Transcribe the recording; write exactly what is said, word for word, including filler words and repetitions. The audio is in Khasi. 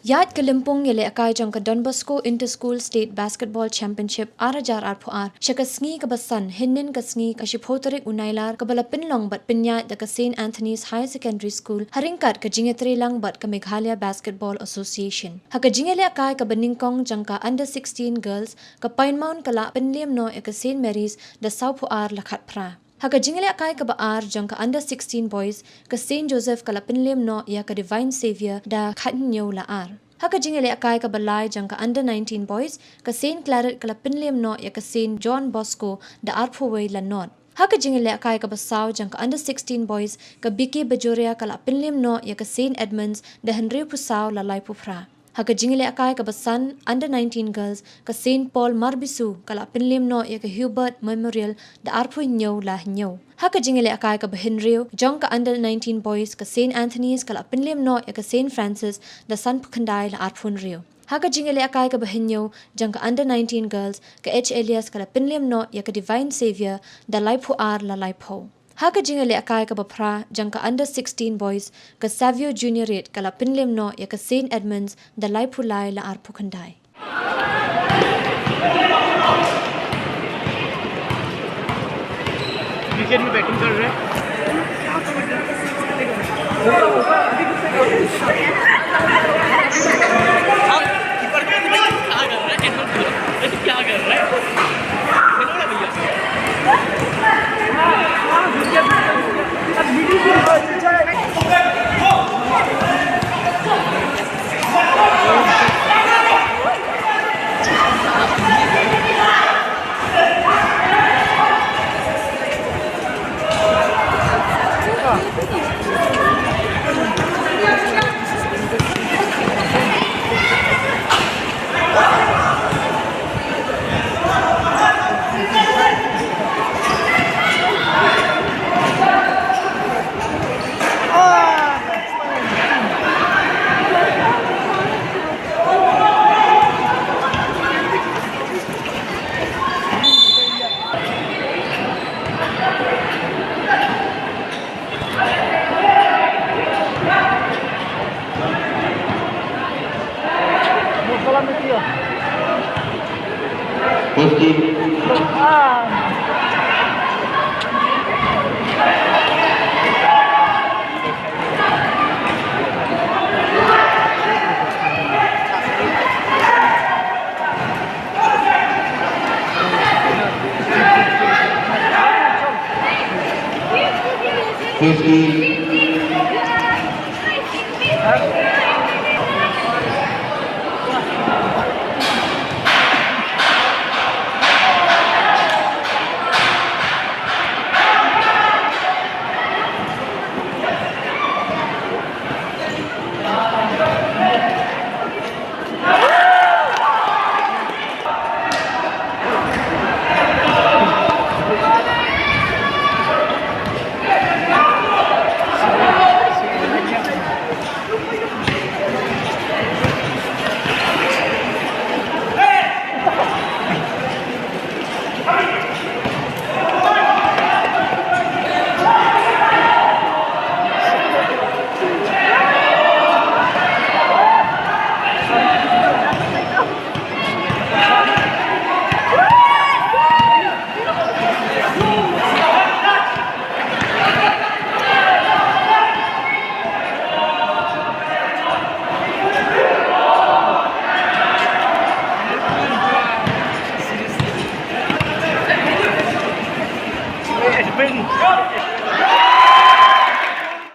Ïaid ka lympung ïalehkai jong ka Don Bosco Inter-School State Basketball Championship ar hajar arphew ar sha ka sngi kaba san, hynnin ka sngi ka shiphew tarik u Nailar, kaba la pynlong bad pynïaid da ka Saint Anthony's Higher Secondary School ha ryngkat ka jingïatreilang bad ka Meghalaya Basketball Association. Ha ka jingïalehkai kaba nyngkong jong ka Under sixteen Girls, ka Pine Mount ka la pynliem noh ïa ka Saint Mary's da sawphew ar la khatphra. Ha ka jingïalehkai kaba ar jong ka Under sixteen Boys, ka Saint Joseph ka la pynliem noh ïa ka Divine Saviour da khathynñiew la ar. Ha ka jingïalehkai kaba lai jong ka Under nineteen Boys, ka Saint Claret ka la pynliem noh ïa ka Saint John Bosco da arphew wei la nod. Ha ka jingïalehkai kaba saw jong ka Under sixteen Boys, ka B K Bajoria ka la pynliem noh ïa ka Saint Edmund's da hynriewphew saw la laiphew phra. Ha ka jingïalehkai kaba san, Under nineteen Girls, ka Saint Paul Marbisu ka la pynliem noh ïa ka Hubert Memorial da arphew hynñiew la hynñiew. Ha ka jingïalehkai kaba hynriew jong ka Under nineteen Boys, ka Saint Anthony's ka la pynliem noh ïa ka Saint Francis da sanphew khyndai la arphew hynriew. Ha ka jingïalehkai kaba hynñiew jong ka Under nineteen Girls, ka H Elias ka la pynliem noh ïa ka Divine Saviour da laiphew ar la laiphew. Ha ka jingïalehkai kaba phra jong ka Under sixteen Boys, ka Savio Junior Eight ka la pynliem noh ïa ka Saint Edmund's da laiphew lai la arphew khyndai. क्रिकेट में बैटिंग कर रहे हैं।